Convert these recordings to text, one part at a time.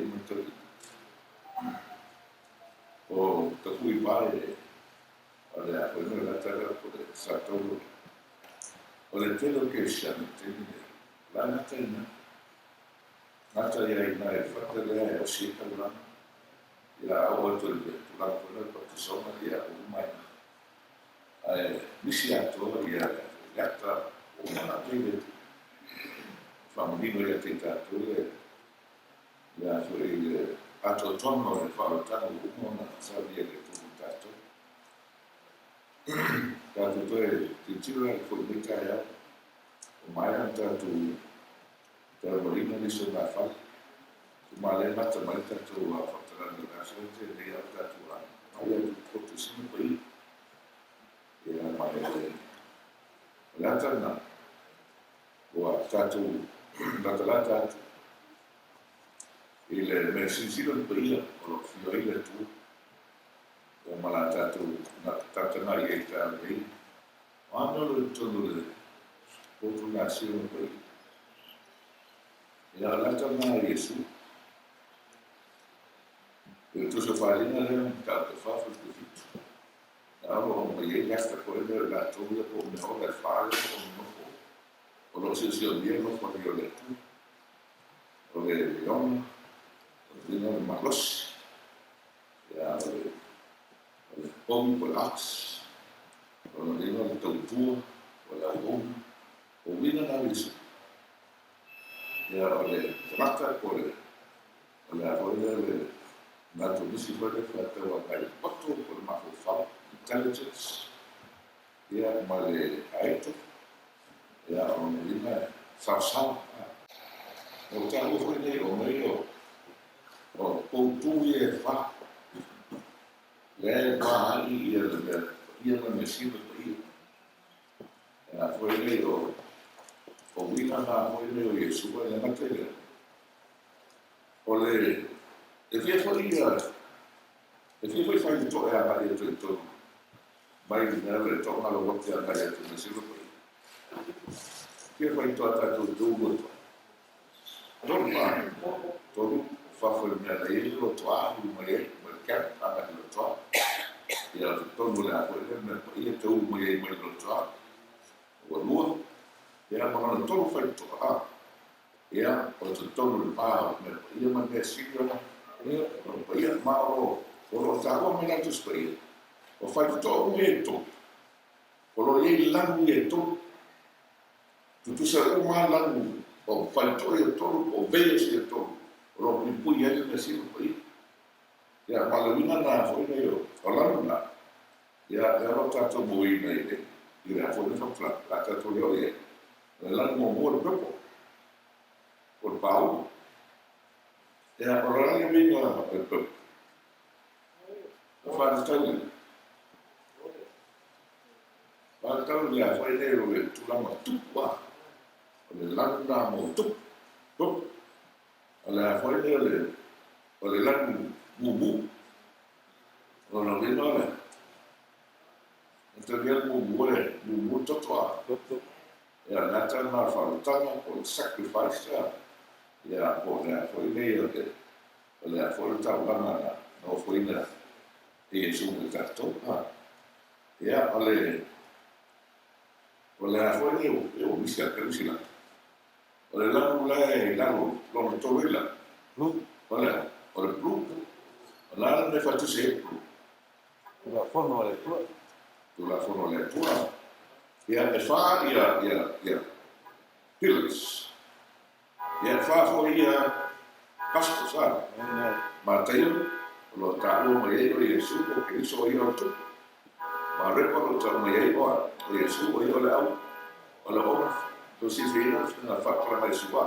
kēia matauina. O Tapuivā e o le a foi le lata lea po le Satauro. O le tele o kerisiano i le taimi nei, o la e gata i ina. Gata ia i ina i le fata lea e osi ai taulaga. Ia a oo atu i le tulaga foi lea o le baptisoga, ia ua uma ai i ina. Ae misi atoa ia le ata ua uma ona aumai e le Atua. Faamanino ia te i tatou le le a foi le atoatoaga o le faaolataga ua uma ona saunia e le Atua mo tatou. Tatou toe tilotilo la i le foi mai taeao, ua maea ona tatou talanoaina nisi o mea fale. Tuma lea e gata mai le tatou faamatalaga i le aso lea nei a o tatou agai atu i poto i sina paia. Ia ma e o le ata lena ua tatou latalata atu i le mea silasila le paia o lo o afio ai le Atua. Ia ma la tatou tagatagai ai i taeao nei. O a mea o lo o i totonu o le potu gasio ma paia? Ia, o le ata lena a Iesu. I le Tusi o Faaaliga lea, mataupu e 47, na o lo o aumai ai le ata foi lea o i latou ia po o mea ola e fa lea o lo o nonofo, o lo o siosiomia le nofo nei o le Atua. O le leona, o le uiga o le malosi, ia, o le, o le pogi po o le ox, o le uiga o le tautua, o le auauna, o uiga na o Iesu. Ia, o le tagata po o le, o le a foi lea le manatu o nisi foi lea faatau agai i le poto po o le mafaufau, intelligence, ia, ma le aeto, ia, o lona uiga e saosaoa. O taua foi nei o mea ia o poutu ia e fa, lea e va ai ia le mea paia ma le mea sili le paia. E a foi nei o uiga na foi nei o Iesu e le gata i lea. O le e fia foi ia e fia foi faitotoa e agai atu i totonu mai le mea le toaga lo te agai atu me sili le paia. Fia faitotoa tatou tu ua toa. Tolu pa, tolu fafo i le mea na i ai le lotoa ulu mai ai, mai le camp agai i le lotoa. Ia o totonu o le a foi lea mea paia te ulu mai ai mai le lotoa. Ua lua, ia ma lona tolu faitotoa, a. Ia, o totonu o le pa o le mea paia ma le mea sili ona, ia, o le paia, ma o lo, o lo o taua mai la le Tusi Paia, o faitotoa uma ia i totonu, o lo o i ai lanu ia e tolu. Tutusa uma lava lanu o faitotoa ia tolu po o veils ia tolu o lo o puipui ai le Mesia ma paia. Ia, ma le uiga lena foi nei o lanu na, ia, e alo tatou mauina i le, i le a foi le faamatalaga, o le a tatou le oo i ai. O le lanu muamua o le purple, o le pauli. Ia, o le a le uiga o le purple? O faatatau ia. Faatatau le mea foi lea o le tulaga tupu a. O le lanu na mo tupu. Tupu. O le a foi lea o le, o le lanu mumu. O lona uiga o le, o te le mumu o le mumu toto a. Toto. Ia, le ata lena o le faaolataga po o le sacrifice a. Ia, po o le a foi lea o le, o le a foi le taulaga na ofoina e Iesu mo i tatou a. Ia, o le, o le a foi lea ua, ua misi a te la. O le lanu la e i lalo, lona tolu i lalo. Blue. O le a? O le blue. O le a le mea faatusi ai le blue? Tulafono a le Atua. Tulafono a le Atua. Ia, e fa ia, ia, ia, pillars. Ia, e fa foi ia gospels, a. Mataio, o lo o taua mai ai o Iesu, o Keriso o ia o le tupu. Mareko o lo o tau mai ai o a, o Iesu o ia o le au, o le ona, tou silafia na faapalanga i Su'a,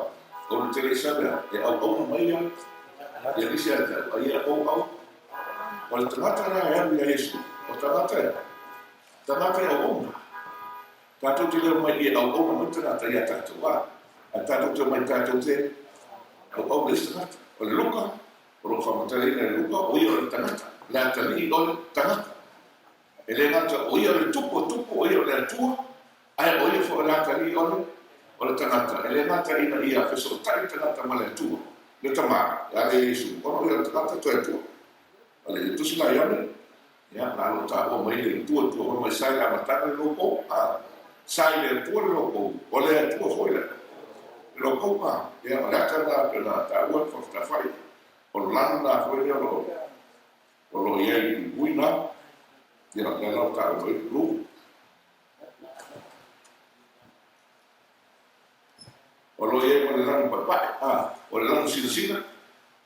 o le tele i Savea, e auauna mai ia, ia nisi ia te au, a ia ou au. O le tagata la e alu ia Iesu, o tagata e, tagata e auauna. Tatou te le omai i e auauna mai tagata ia tatou, a, ae tatou te omai tatou te auauna i isi tagata. O le Luka, o lo o faamatalaina e Luka, o ia o le tagata, le atalii o le tagata. E le gata o ia o le Tupu o tupu, o ia o le Atua, ae o ia foi o le atalii o le, o le tagata. E le gata ina ia fesootai le tagata ma le Atua, Le Tama, ia le Iesu, ona o ia le tagata toe Atua. A le Tusi la Ioane, ia, na lo taua mai le Atua, Atua mai sa i le amataga le loko, a, sa i le Atua le loko, o le Atua foi le loko, a, ia, o le ata la pe na taua le faafetafai, o le lanu na foi lea o lo i ai i pui na, ia, le lau taua mai le lu. O lo o i ai ma le lanu paepae, a, o le lanu sinasina,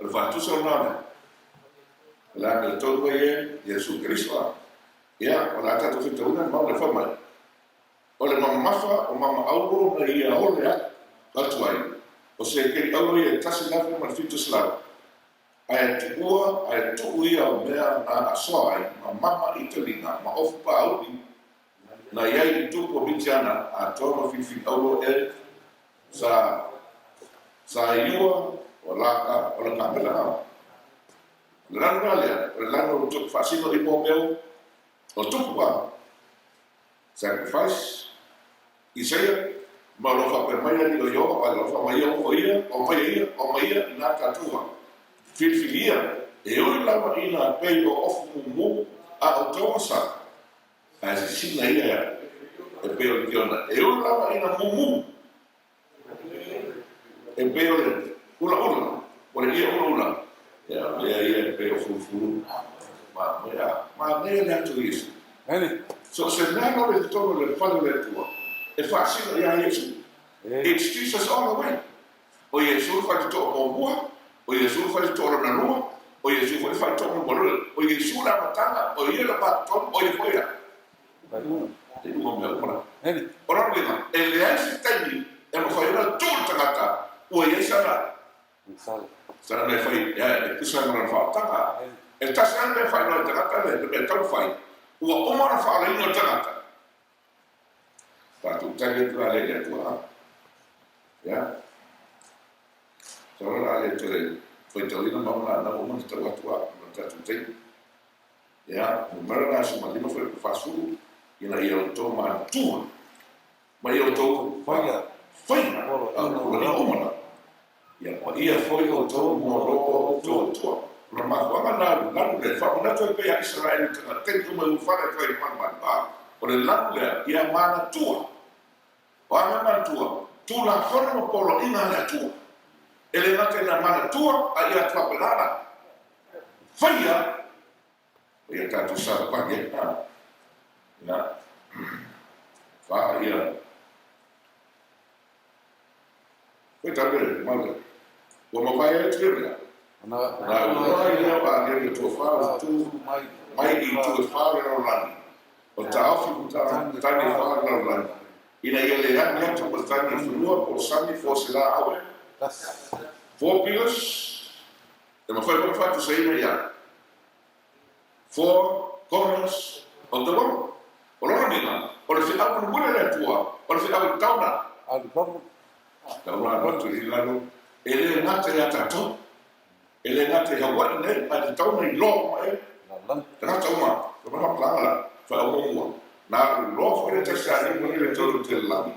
o le faatusa lena o le, o le amiotonu mai e Iesu Keriso, a. Ia, o le a tatou fetauina le mauna e fai mai. O le mamafa o mama auro na ia ole atu ai, o sekeli auro ia e 1700, ae tuua, ae tuu ia o mea na asoa ai, ma mama i taliga, ma ofu pāuli, na i ai i tupu o Mitiana, atoa ma filifili auro e sa sa iua o la o le kamela a. O le lanu la lea, o le lanu o tupu faasino i mō mea o tupu a. Sacrifice, Isaia, ma o lo faapea mai alii o Ioova, a lo fa mai ia o ia, o mai ia, o mai ia, ina tatou a filifilia, e ui lava ina pei o ofu mumu a o tau sa, ae sisina ia e pei o le kiona, e ui lava ina mumu, e pei o le ulaula, o le ia ulaula, ia lea ia e pei o fulufulu, ma mea, ma mea le atu Iesu. Amen. So se mea no le totonu o le fale o le Atua, e faasino ia Iesu. It's Jesus all the way. O Iesu le faitotoa muamua, o Iesu le faitotoa lona lua, o Iesu foi le faitotoa lona o Iesu le amataga, o ia le matatonu, o ia foi ia. E uma mea uma la. O lona uiga, e leai se taimi e mafai ona tuu le tagata ua i ai sana sana mea fai e tusa ai ma lona faaotaga. E tasi lava le mea e faailoa e le tagata le mea e tatau ona fai, ua uma ona faaolaina le tagata. Faatuutali atu la lea i le Atua. Ia. Sau la le toe faitauina ma ona na uma na tau atu a ma tatou taimi. Ia, numera na 15 foi 40, ina ia outou manatua ma ia outou Faia. faiga poloaiga uma na. Ia paia foi outou mo lo outou Atua. O le mafuaaga na o le lanu lea, e faamanatu ai pea ia Isaraelu i tana taimi uma i ulufale atu ai i le malumalu. O le lanu lea, ia manatua. O a mea manatua? Tulafono ma poloaiga a le Atua. E le gata ina manatua, a ia atu faapena la faia o ia tatou savavali ai. Ia, fa ia. Koe tau le mau lea. Ua mavae atu ia mea. Na Na uloa ai lea o agelu e toafa o tu mai i itu e fa o le lalolagi, o taofi ma tane e fa o le lalolagi, ina ia le agi atu ma tane i fanua po o sami po o se laau e four pillars, e mafai foi ona faatusaina ia four corners of the world. O lona uiga, o le feau mulimuli a le Atua, o le feau e tatau ona tatau ona alu atu i lalo, e le gata ia tatou, e le gata i Hawaii nei, ae tatau ona iloa uma e tagata uma. O le faamatalaga la, feau muamua, na alu loa foi le tasi a lima i le tolu te lalagi.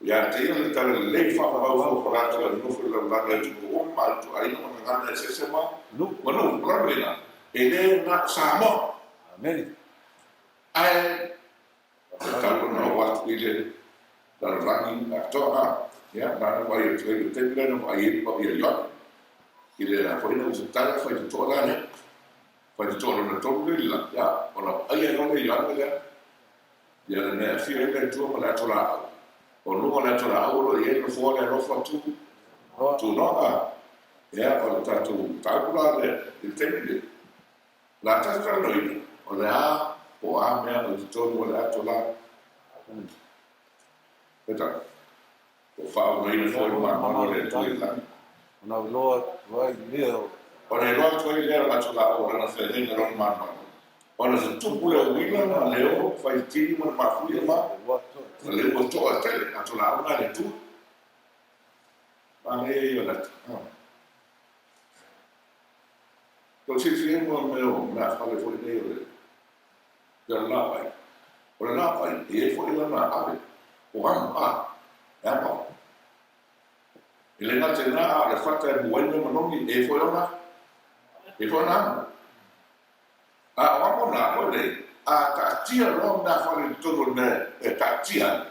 Ia te ia le tala lelei faamau fofo latou e nofo i lalolagi atunuu uma ma ituaiga ma gagana eseese ma Nu. ma nuu. O lona uiga, e le na o Samoa. Amen. Ae tatau ona oo atu i le lalolagi atoa. Ia, na na vaai atu ai le taimi lea na vaai ai le paia Ioane. I le la foi na utatala faitotoa la lea. Faitotoa lona tolu le la. Ia, ona vaaia ai loa le Ioane lea. Ia le mea e afio ai le Atua ma le ato laau. O luga o le ato laau o lo o i ai le nofoa le alofa tu tunoa. Ia, o le tatou mataupu la lea i le taimi lenei. O le a tatou talanoaina, o le a po o a mea o i totonu o le ato laau. Peitai, ua faaogaina foi le malumalu o le Atua i le lagi. Ona iloa atu ai lea o Ona iloa atu ai lea o le ato laau o lana feagaiga lona malumalu. Ona tutupu le uila ma le o faitini ma le mafuie ma ua toa ma le ua toa tele ato laau na le Atua. Manaia ia o le ato. Tou silafia mo mea o meafale foi nei o le le lapai. O le lapai, e i ai foi lana ave, o amo, a, e amo. E le gata i lena, a o le fata e muai mea manogi, e i ai foi ona, e i ai foi ona amo. A o amo na, koe nei, a taatia loa meafale i totonu o le mea e taatia ai,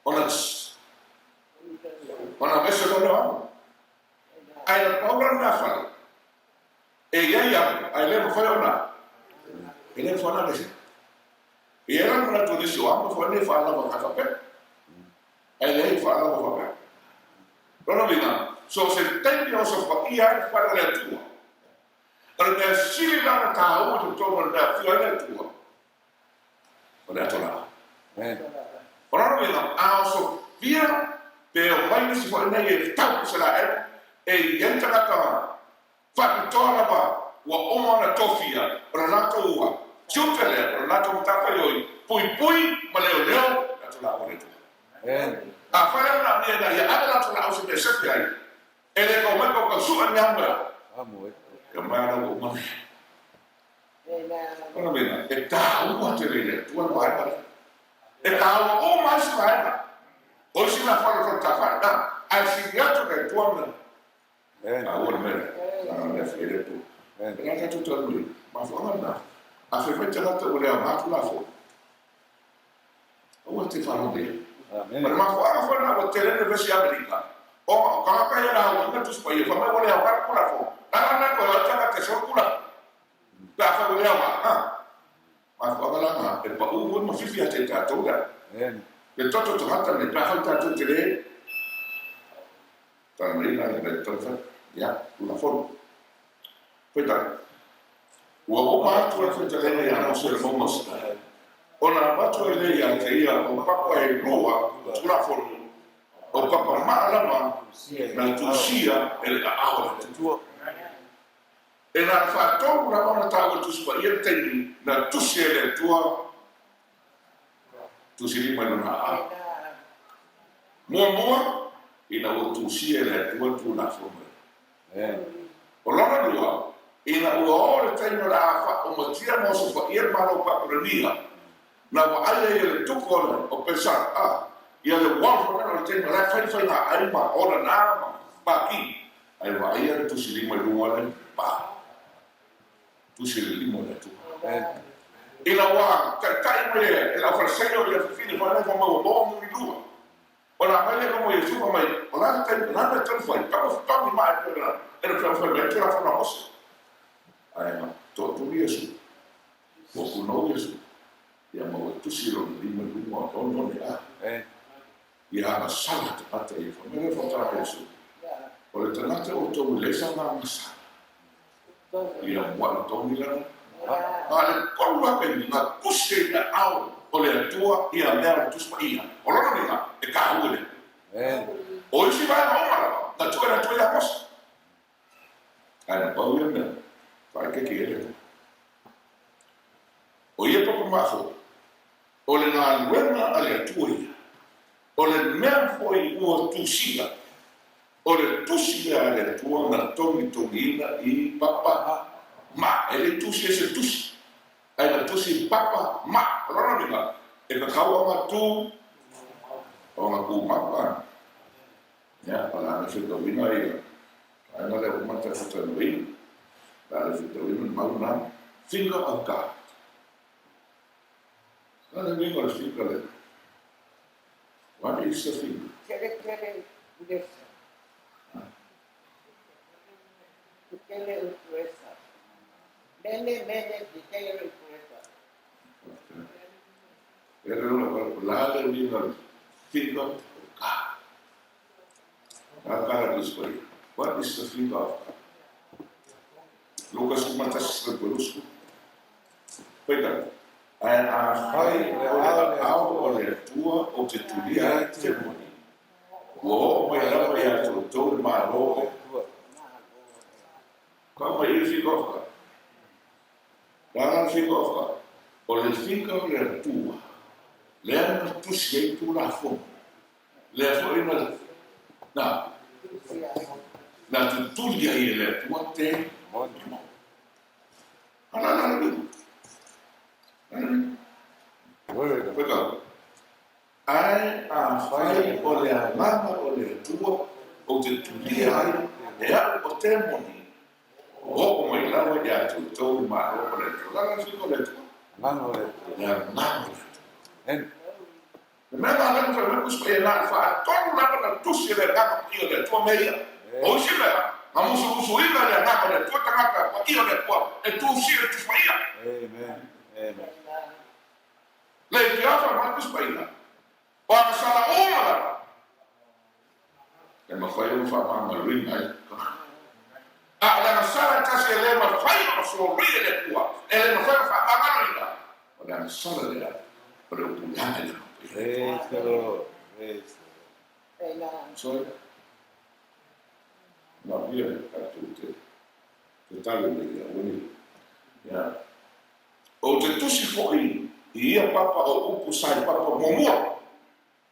ona tss, ona aveese loa lea o amo. Ae na pau la le meafale, e i ai amo, ae le mafai ona, e le mafai ona aveesea. E i ai la le manatu o nisi o amo foi nei faalava ka faapea. Ae leai e faalava faapea. Lona uiga, so o se taimi e osofaia ai le fale o le Atua, o le mea sili la ona taua i totonu o le mea e afio ai le Atua, o le ato lava. O lona uiga, a osofia pe omai nisi foi nei e tau i Isaraelu, e i ai tagata faapitoa lava ua uma ona tofia, o le latou ua tiute lea, o le latou matafaioi, puipui ma leoleo le ato laau a le Atua. Afai lava na mea ina ia ave le ato laau se mea e sefe ai, e le kau mai kau sue ni amo e E mai ana ua uma nei. Ona mea, e tāua tele i le Atua le vaega lea. E tāua uma isi vaega. O isi mea whare whare tā whare, nā, ae sili atu le Atua mea. Tāua le mea lea, nā mea whie le Atua. E la tātou tau nui, mafuanga lena. A whai whai tagata ua le ao ngātu la fo. Aua te wharo nei. Ma le mafuaaga foi lena ua tele ai le vevesi i Amerika, ona o tagata ia na auina Tusi Paia, fai mai ua le aoga le Tulafono. Na ala na toe o ai tagata e solo Tulafono, pe afai ua le aoga. Ha! Mafuaaga la na, e paʻu foi ma fifi ia te i tatou le le toto tagata nei, pe afai tatou te le talanoaina le mea taumafai. Ia, Tulafono. Peitai, ua uma atu le fetalaiga ia Mose le mauga ona avatu ai lea ia te ia o papa e lua o Tulafono, o papa maalama na tusia e le aao o le Atua. E na o le faatolu lava ona taua Tusi Paia le taimi na tusi ai le Atua tusi lima i lona aao. Muamua, ina ua tusia e le Atua Tulafono ia. O lona lua, ina ua oo le taimi o le a faaomatia ma osofaia le Malo o Papulania, na vaai ai e le tupu o le o Pesara, a, ia le Wolf o le taimi o la e fai le faiga ai ma ona na ma paki, ae vaaia le tusi lima i luga o le pa. Tusi le lima o le Atua. Ina ua taitai mai e le aufalesaio ia fifine fai mai fai mai ua maua muli lua. Ona mai lea mo Iesu fai mai, o la le taimi, o la le taimi fai, tama fitogi ma e pena, e le fai mai te la fana Mose. Ae na toatuli Iesu, ua kunou Iesu, ia ma ua tusi lona lima i luga o le oneone a. Ia agasala tagata ia fai mai le whakatara Iesu. O le tagata o tou le leisa nga agasala. Ia muaʻi togi lana. A le tolu lava taimi, na tusi ai le aao o le Atua ia mea o le Tusi Paia. O lona uiga, e taua lea. O isi vaega uma lava, na tuu e le Atua ia Mose. Ae na pau ia mea, faaeteete i ai le Atua. O ia papa mafoe, o le galuega a le Atua ia, o le mea foi ua tusia O le tusi lea a le Atua na togitogiina i papa ma, e le tusi e se tusi, ae na tusi i papa ma. O lona uiga, e kakau o nga tu, o nga kumapa. Ia, o le a le fetauina ia, vaega lea ua mata e fatalanoaina, o le a le fetauina le mau lena, finger of God. O le a le uiga o le finger lea? What is the finger? Tele tele puresa. Tele puresa. Mene mene tele puresa. La le uiga o le finger of God. La kala this way. What is the finger of God? Luka 11 le pelusku. Peitai, ae afai o le aao o le Atua ou te tulia ai te moni, ua oo mai lava ia te outou le Malo o le Atua. Kau mai i le finger of God. Le a la le finger of God? O le finger o le Atua, lea na tusi ai Tulafono, lea foi na, na tutuli ai e le Atua te moni. Ae afai o le agaga o le Atua Ou te tulia ai e au o temoni o oo mai lava ia te outou le Malo o le Atua. O le a le suiga o le Atua? Agaga o le Atua. Le Agaga o le Atua. Amen. Le mea lena lea ua fai mai Tusi Paia, na o le faatonu lava na tusi e le Agaga Paia o le Atua mea ia. O isi mea, na musumusuina e le Agaga o le Atua tagata paia o le Atua e tusia le Tusi Paia. Amen. Amen. Le itiafa mai Tusi Paia, o agasala uma lava e mafai ona faamagaloina ai tagata. A o le agasala e tasi e le mafai ona solia e le Atua, e le mafai ona faamagaloina, o le agasala lea o le upulaga i le Agaga Paia. Praise the Lord. Praise the Lord. Sorry. Manaia tatou te tatalo nei ia aua nei. Ia. Ou te tusi foi i ia papa o upu sa i papa muamua.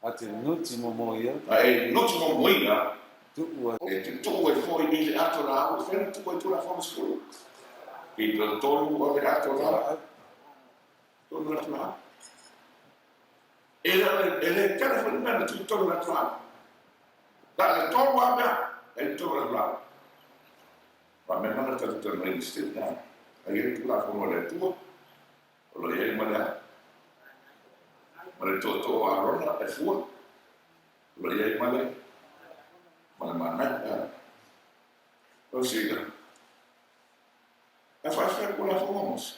A te nuti momo ia. A e nuti momo ia. Tuu ai. E te tuu ai foi i le ato laau, e fai ona tuu ai Tulafono 10. I totonu o le ato laau. Totonu o le ato laau. E le, e le tele foi le mea na tuu i totonu o le ato laau. Na o le tolu lava mea e i totonu o le ato laau. Fa mea mana tatou talanoa i nisi taimi, a i ai le Tulafono a le Atua, o lo o i ai ma le a? Ma le tootoo o Arona e fua, o lo o i ai ma le, ma le manaia, a. Lau sila, ae faafefea le Tulafono a Mose?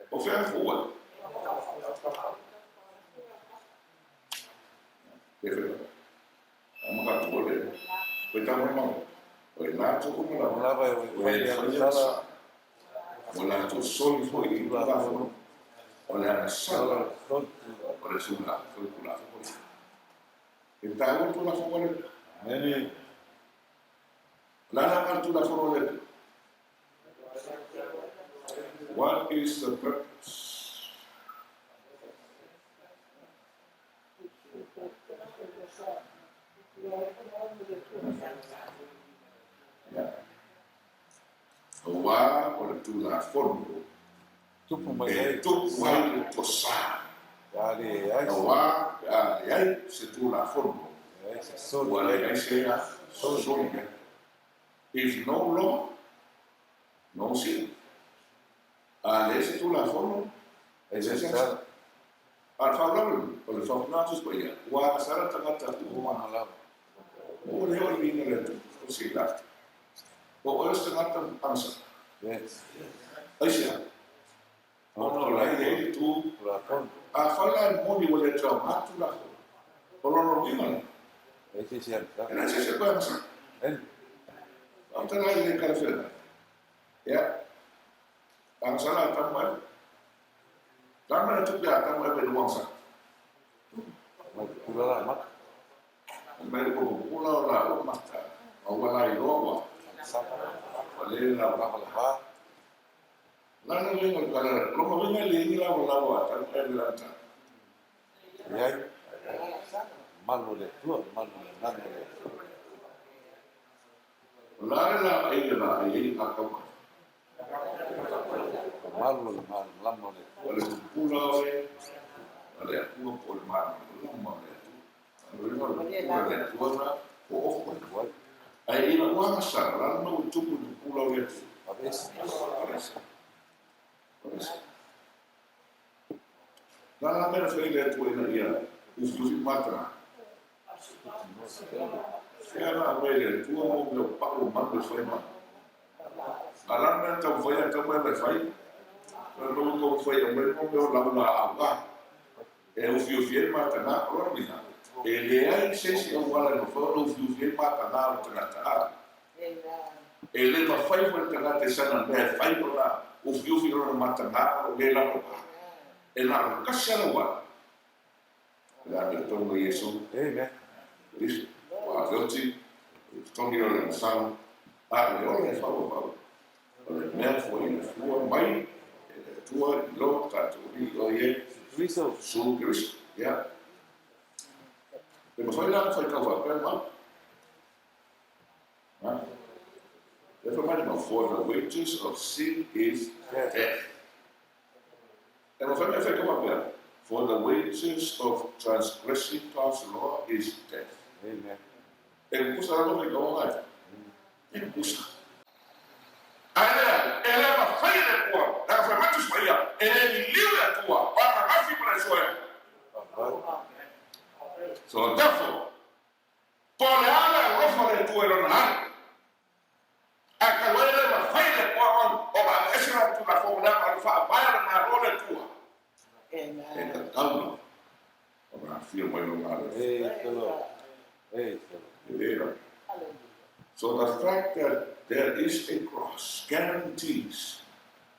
O fea e fua ai? Pe fea? What is the purpose? Auā o le Tulafono Tupu mai e ai tupu sa. ai le tosa. Pe a leai se. Auā pe a leai se Tulafono, Leai se soli ua ai. leai se Soli. soli ai. If no law, no sin. A leai se Tulafono, Leai e se leai se sala. A o le faalavelave, o le fautuaga atu ia, ua agasala tagata Uma uma. lava. Ua le oo i viiga o le Atua, o se latou. Po o oe o se tagata agasala? Yes. Aisea? Ona o la e i ai le tu. Tulafono. Afai la e moni ua le toe aoga le Tulafono, o lona uiga lea, Leai se isi agasala. e leai se isi e toe agasala. Amen. Faafetai la i le talafeagai. Ia, agasala Atamu ma Eva. Lana le tupe a Atamu ma Eva i le ua agasala. Mai te pula la mata. Mai le pula o laua mata, ma ua lailoa ua. Ua le lava. Lava lava. Lana le uiga o le tala, lona uiga e le i ni lavalava a Atamu ma Eva i le amataga. Leai. Malu o le Atua, malu o le Agaga o le Atua. O le a le laai e laai ai Atamu ma Eva? O malu o le malamalama o le O Atua. le pupula oe a le Atua po o le malamalama o le Atua. O le uiga o le pupula o le Atua na po ofu ai. Ae ina ua agasala, o le a le mea ua tupu i le pupula o le Atua? Aveese. Aveese. Aveese. O le a la mea na fai ai le Atua ina ia ufiufi mataga? Fea na aumai e le Atua mo mea o pau o manu e fai mai? A o le a le mea na taumafai ai Atamu ma Eva e fai? O le mea ua taumafai e aumai mo mea o laulaau e ufiufi ai mataga. O lona uiga, e leai se isi auala e mafai ona ufiufi ai mataga o le tagata. E le mafai foi le tagata i sana mea e fai ona ufiufi lona mataga o le lava. E na o le tasi lava le auala. O le amiotonu o Iesu Amen. Keriso, ua aveoti i le totogi o le agasala, a o le ola e fauavau, o le mea foi na fua mai e le Atua i lo tatou Alii o Keriso. Iesu Keriso. Ia, pe mafai la ona faitau faapea le mau? Ha? Lea fai mai le mau, For the wages of sin is Death. death. E mafai ona e faitau faapea, For the wages of transgressing God's law is death. Amen. E kukusa lava faitauga ai. E kukusa. Ae lea, e le mafai e le Atua, leaga fai mai Tusi Paia, e le liliu le Atua, o ananafi ma le aso ea. So therefore, po o le a le alofa o le Atua i lona ale, ae talu ai e le mafai e le Atua ona aveese lana Tulafono leaga o le faavae o le Malo o le Atua, e tatau lava ona afio mai lona alofa. Praise the Lord. Praise the Lord. E lava. So the fact that there is a cross guarantees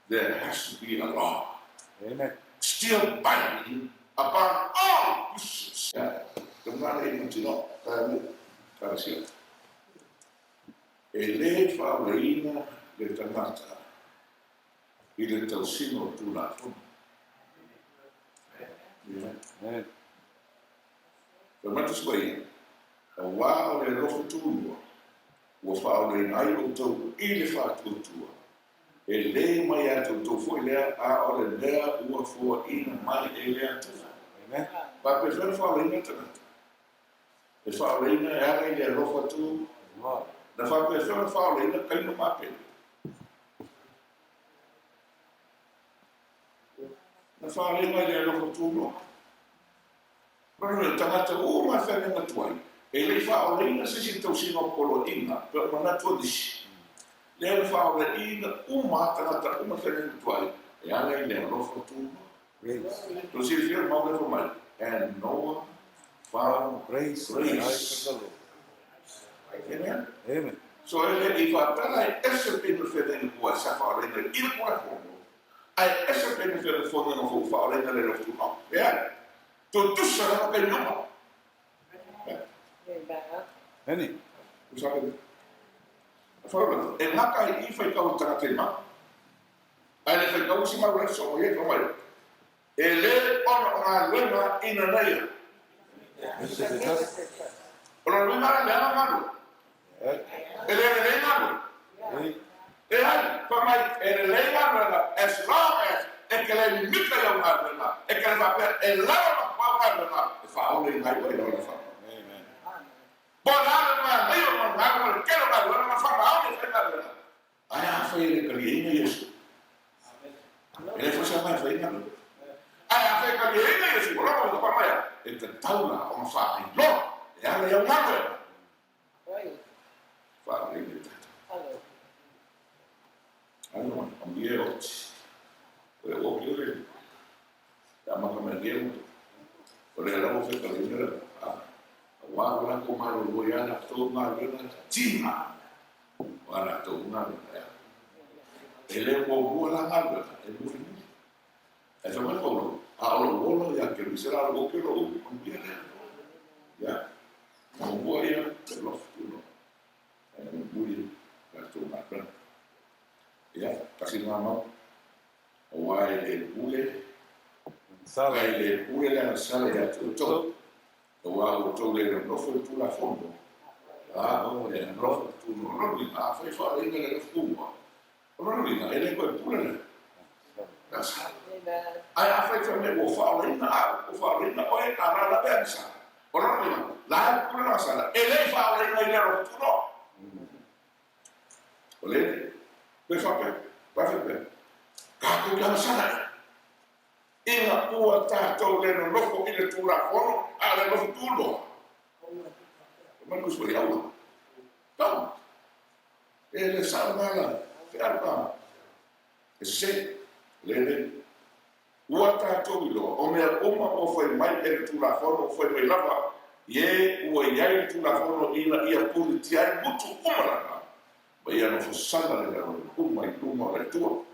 there has to be a law. Amen. Still binding upon all Christians. E le faaoleina le tagata i le tausiga o Tulafono. Ia. Amen. Fai mai Tusi Paia, Auā o le alofa tuua ua faaoleina ai outou i le faatuatua, e le mai ia te outou foi lea, a o le mea ua foaina mai e le Atua. Amen. Faapefea ona faaoleina le tagata? E faaoleina e ala i le alofa tuua. Na faapefea ona faaoleina Kaina ma Apele? Na faaoleina i le alofa tuua. Lona uiga, tagata uma e whenenga tuai, e le i faaoleina se isi tausiga o poloaiga, pe o manatu o nisi. Lea na faaoleina uma a tagata uma e whenenga tuai, e ala i le alofa tuua. Grace. Tou silafia le mau lea fai mai, And Noah found Grace in the eyes grace. of the Lord. Amen. Amen. So e le i faatala e ese le taimi o le feagaiga tuai sa faaoleina i le Tulafono, ae ese le taimi o le feagaiga fou faaoleina le alofa tuua. Ea, tutusa lava taimi uma. Amen. Tutusa lava. Whakamana, e ngaka ai i whaitau o tagata i mau. Ae le whaitau isi mau le so ia whamai. E le ona o ngā luenga ina nei ia. O lona luenga le leaga ngalu. E le lelei ngalu. E ai, whamai, e lelei galuega as long as e ke le mika i au galuega, e ke le faapea e lawa ma pau galuega, e whaole i ngai oe i wha. Amen. Po o le a le manaia o lona galuega, le tele o galuega na whamaone i whai galuega. Ae a whai e le kaliaina Iesu? E le foi sa mai whai galuega. Ae a whai e kaliaina Iesu, o lona uiga whamaia, e tatau la ona whaailoa e ala i au galuega. Whaarere tātou. Ano, ambie oti. O le oki o le te amata mai nei motu. O le lava wheka le inera, a wā o la ko malo lo ia na tō ngā rena tīma. O ana tō ngā rena ea. E le mō mua la ngā rena, e muri muri. E wha mai paulo, a o lo wolo ia ke mise la lo oki lo uku ambie lea. Ia, mō mua ia, te lof tu no. E muri la tō ngā rena. Ia, tasi ngā mau. Aua e le pule, Sala. e le pule le agasala ia te outou, aua ua outou le nonofo i le Tulafono, a o le nonofo tunoloni, afai faaleina le alofa tumua, o lona uiga, e le toe pule le agasala. Ae afai fai mai ua faaoleina au, ua faaoleina oe, a la lape agasala, o lona uiga, la e pule le agasala, e le faaoleina i le alofa tunoa. O le toe faapea, faapea, tatou te agasala ea. Ina ua tatou le nonofo i le Tulafono, a o le nofo tunoa. Fai mai le uso i aua. Tau. E le sao nā la, te aru E sese, le le. Ua tatou iloa, o mea uma ua fai mai e le Tulafono, ua fai mai lava, ie ua i ai le Tulafono ina ia pulitia ai mutu uma lava, ma ia nofo sala le lalolagi uma i luma o le Atua.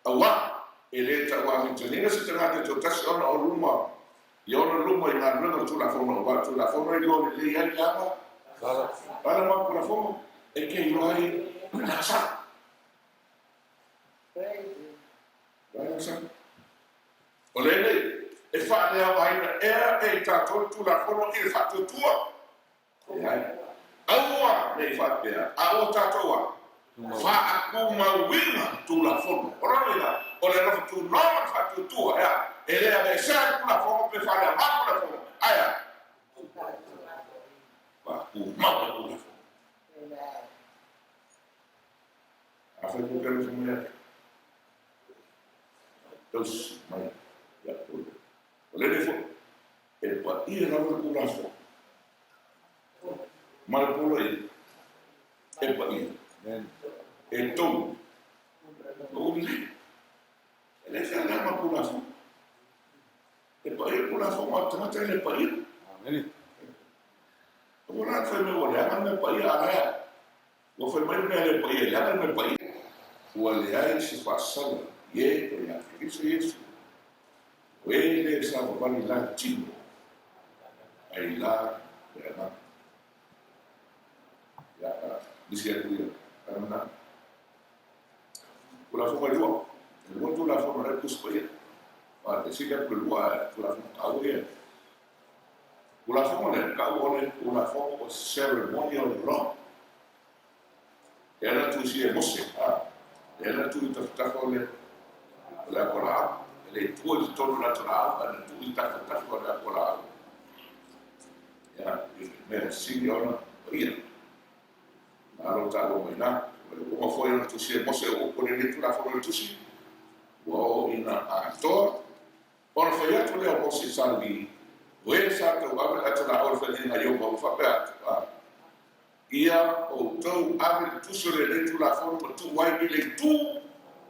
Auā, e le tauāfitalia se tagata e toatasi ona o luma i ona luma i galuega o le Tulafono, auā o le Tulafono e iloa lelei ai le aga, ala ma Tulafono e ke iloa ai le agasala. O lenei, e faaleaogaina ea e i tatou le Tulafono i le faatuatua? Leai. Aua ne i faapea, a ua tatou a faatumauina Tulafono. O lona uiga, o le alofa tunoa ma le faatuatua, ea, e le aveesea le Tulafono pe faaleaoga le Tulafono, ae a? Faatumau le fai pokele fai mai ake. Tausi mai ia te outou. O lenei foi, e paia lava le Tulafono ma le poloaiga, e paia, e tonu, ma ua lelei. E le feagai ma Tulafono. E paia le Tulafono a le tagata e le paia. Ua la fai mai ua leaga le mea paia, a la Ua fai mai le mea le paia, leaga le mea paia. Ua leai se faasala i e o ia Keriso Iesu, o e le savavali la le tino, ai la le agaga. Ia, a nisi atu ia, a na. Tulafono e lua, e lua Tulafono la e Tusi Paia. A te sili atu le lua, a Tulafono taua ia. Tulafono lea, tau o le Tulafono o Ceremonial Law. Lea na tusi e Mose, a, lea na tuu i tafatafa o le, o le atoa E le i tua i totonu o le atoa ae na tuu i tafatafa o le atoa Ia, i le mea sili ona paia. Malo taua mai na. O le uma foi ona tusi e Mose o upu o lenei Tulafono i le tusi, ua oo ina atoa. Ona fai atu lea o Mose i sa Levi, O e sa tauave le ata laau i le feagaiga a Ieova, ua faapea atu, a ia outou ave le tusi o lenei Tulafono ma tuu ai i le itu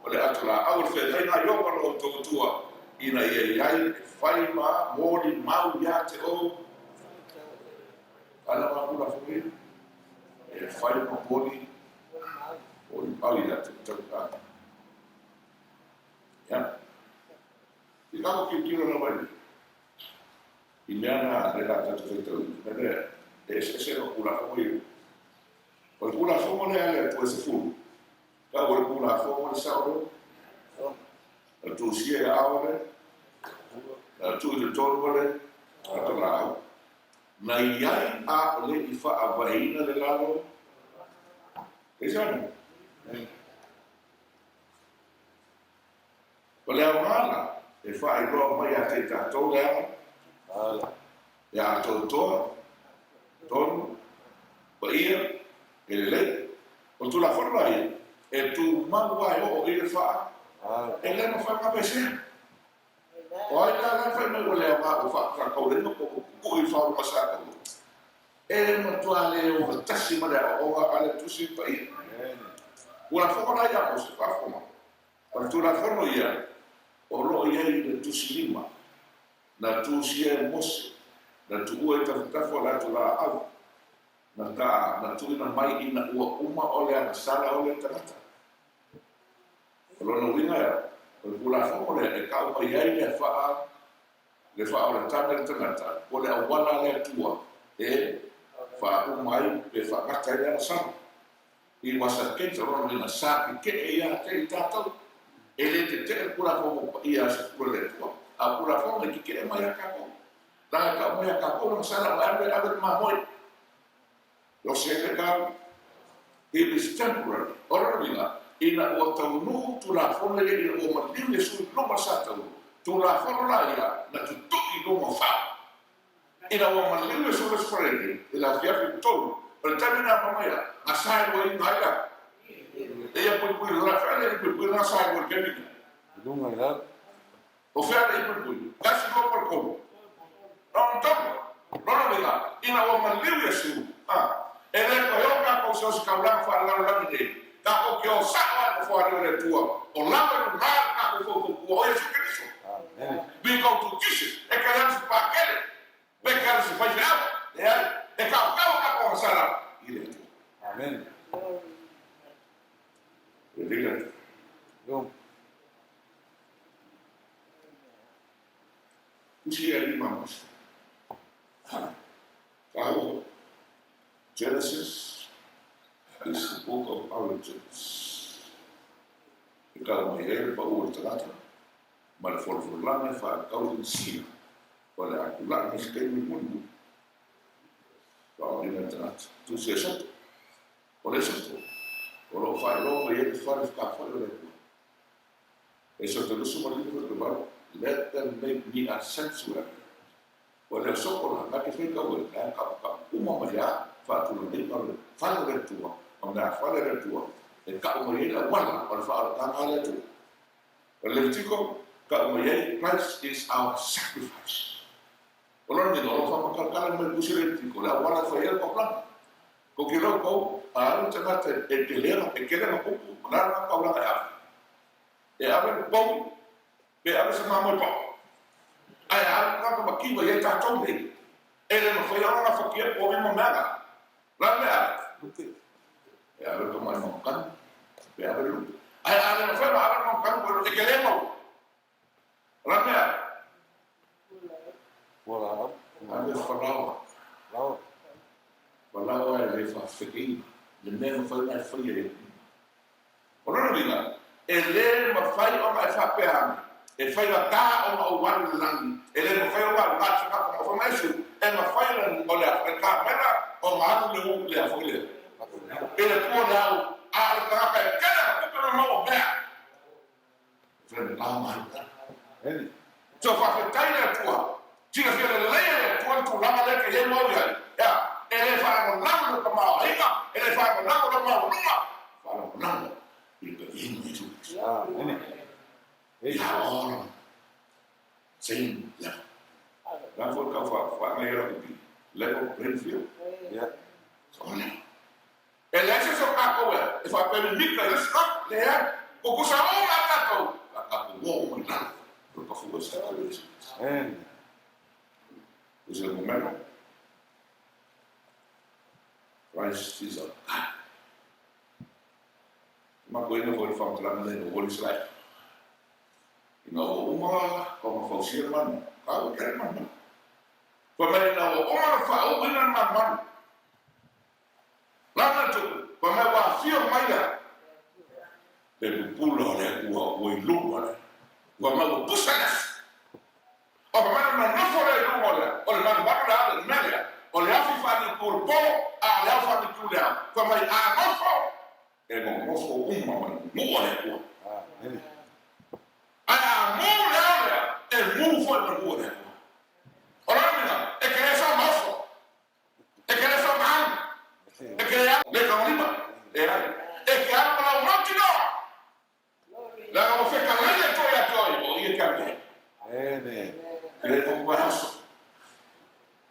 o le ata laau o le feagaiga a Ieova lo outou Atua, ina ia i ai e fai ma molimau ia te ou. A na ma Tulafono ia, e fai ma molimau ia te outou. Ia. I ka tilotilo lava i mea na le la tatou faitauina, mea lea e eseese ma Tulafono ia. O le Tulafono lea a le Atua e 10, tau o le Tulafono le sao lea, na tusia e ao le, na tuu i totonu o le atolaau. Na i ai a o le i faavaeina le lalo, Peitai, O le aoga la, e faailoa mai ia te i tatou le ala, e atoatoa, tonu, paia, e lelei. O le Tulafono la ia, e tumau lava e oo i le faa, e le mafai ona aveesea. O ai la la e fai mai ua le aoga ua faatauleina po ua pupuu i fauluga sa taua? E matua le ogatasi ma le aoaoga a le Tusi Paia. Tulafono la ia Mose, faafofoga. O le Tulafono ia o lo o i ai i le Tusi lima, na tusia e Mose, na tuua i tafatafa o le atulaau, na ta, na tuuina mai ina ua uma o le agasala o le tagata. O lona uiga ea, o le Tulafono lea e tau mai ai le faa, le faaolataga i le tagata, po o le auala a le Atua e faauma ai pe faagata ai le agasala. I Wasaketa, o lona uiga sa keke'e ia te i tatou. E le tete'e le Tulafono paia a se pule le Atua, a o Tulafono e keke'e mai ia tatou. Leaga e tau mai ia tatou lana sala ua ave ave le mamoe. Iosefe tau, It is temporary. O lona uiga, ina ua taunuu Tulafono ia ina ua maliu Iesu i luma o le sa taunuu, Tulafono la ia na tutu'i i luga o fao. Ina ua maliu Iesu i le Aso Faraile i le afiafi i le tolu, o le taimi lena fai mai a, gasa e lua iuga ai la. E ia puipui lola fea le puipui gasa e lua i le taimi lena. I luga i lalo. O fea le puipui? Tasi lua po o le tolu. Lona tolu. Lona uiga, ina ua maliu Iesu, a, e le toe o tatou i so o se taulaga faalelalolagi nei, tatou te o sao lava i le nofoa-alii o le Atua, o lalo i luga le tatou faufautua, o Iesu Keriso. We go to Jesus. E te alu se pakele, pe te alu se faifeau. Leai, e taotao tatou agasala i le Atua. Amen. Lelei le Atua. Yo. Tusi ia lima Mose. Taua. Genesis is the book of origins. E tau mai ai le pau o le tagata ma le folafololaga e faatau i le sina o le atula'i ma se taimi mulimuli. Faaaogaina le tagata. Tusi e soto. O le soto, o lo o faailoa mai ai le fale fekafai o le Atua. Esoto 28, Let them make me a sanctuary. O le soto la, na te fai kau e, na ka ka uma mai a, faatula nei ma le fale o le Atua, ma mea fale o le Atua. E ka'u mai ai le auala o le faaolataga a le Atua. O le Levitiko, ka'u mai ai, Christ is our sacrifice. O lona uiga, o lo o faamatalatala mai le Tusi Levitiko le auala e fai ai le taulaga. Kou te iloa kou, a alu le tagata e tele, e tele ana kupu, o le a lana taulaga e ave? E ave le pou, pe ave se mamoe pao? Ae a alu le tagata ma kiva i ai tatou nei, e le mafai ona gafatia povi ma mea na. O le a le mea e ave? Lupe. E ave le tamai mamakanu, pe ave le lupe. Ae a le mafai ona ave le mamakanu, e tele mau. O le a le mea e ave? Fualaau. Ave falaoa. Falaoa. Falaoa e le faafekeina, le mea e mafai ona e faia i O lona uiga, e le mafai ona e faapea ane, e faigata ona ou alu i le lagi, e le mafai ona alu gata gata ma fai mai Iesu, e mafai o le a, le kamela ona alu le u le a foi lea, i le pua le au, a o le tagata e tele ana tupe ma maua mea. E faigata ona alu i lalo. So faafetai i le Atua, silafia lelei e le Atua le tulaga lea e te i ai ma au i ai, ea, e le faalagolago i lou tamaoaiga, e le faalagolago i lou maualuga, faalagolago i le paia o Iesu Keriso. Amene. We are all on same level. La foi kau wha ngai ra upi. Level playing field. Yeah. So all level. E leai se isi o tatou e faapea mimita i le isi tagata, leai, ua tusa uma lava tatou, a tatou o uma i lalo o le pafua i se tatou Iesu Keriso. Amen. Usa le numero, Christ is our God. Makoina foi le faamatalaga lea ina ua Israel. Ina ua uma ona fausia le manumanu, a ua tele manumanu. Fai mai ina ua uma ona faauuina le manumanu, Lana tupu, fai mai ua afio mai la le pupula o le Atua ua i luga o le, fai mai ua pusa le afi. O fai mai ona nofo lea i luga o le, o le manumanu le ale, le mea lea, o le afi faaniutu o le po, a o le ao faaniutu le ao. Fai mai a nofo, e nonofo uma ma le nuu a le Atua. Ae a mu le ao lea, e mu foi ma le nuu a le Atua. O lona uiga, e te le soona oso. E te le soona alu. E te le alu le taulima. Leai. E te alu ma lau mautinoa. Leaga ua fetalai le Atua ia te oe, o ia te alu ai. Amen. Te le tofu ai aso.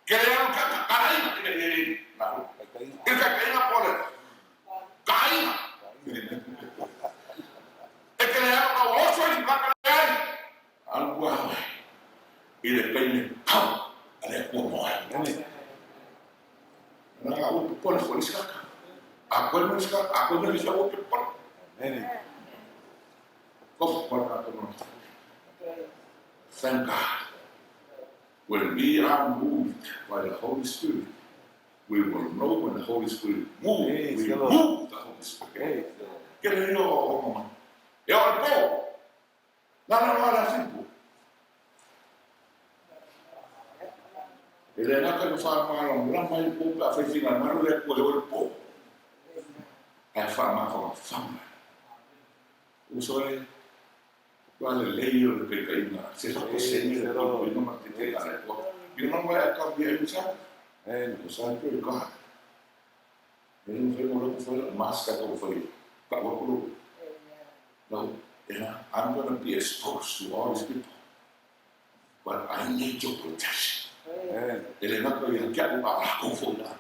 Ke le alu ka kalaina i le i le taitaiga po o le kaina. E te le alu ka ua oso isi tagata leai. Alu a oe i le taimi pau a le Atua mo oe. Nā ua popole foi le isi tagata. A koe mai le isi tagata, a koe mai le isi, aua e te popole. Tofu koe tātou mana. Thank God. When we are moved by the Holy Spirit, we will know when the Holy Spirit move, we move the Holy Spirit. Ke le io o mama. E o le pō. Nana noa le afipo. E le gata i ka faamalamalama ai le po pe afai finagalo le Atua e o le po. Ae faamafanafana. Uso e, ua lelei o le taitaiga, se pasene le puipuiga ma le taitaiga a le Atua. You know why I come here every Sabbath? Because I pray God. E le mafai ona ou fai lau mask a tou fai tau atu lou no yeah I'm gonna be exposed to all these people but I need your protection. E le gata ia te a'u a o latou foi la.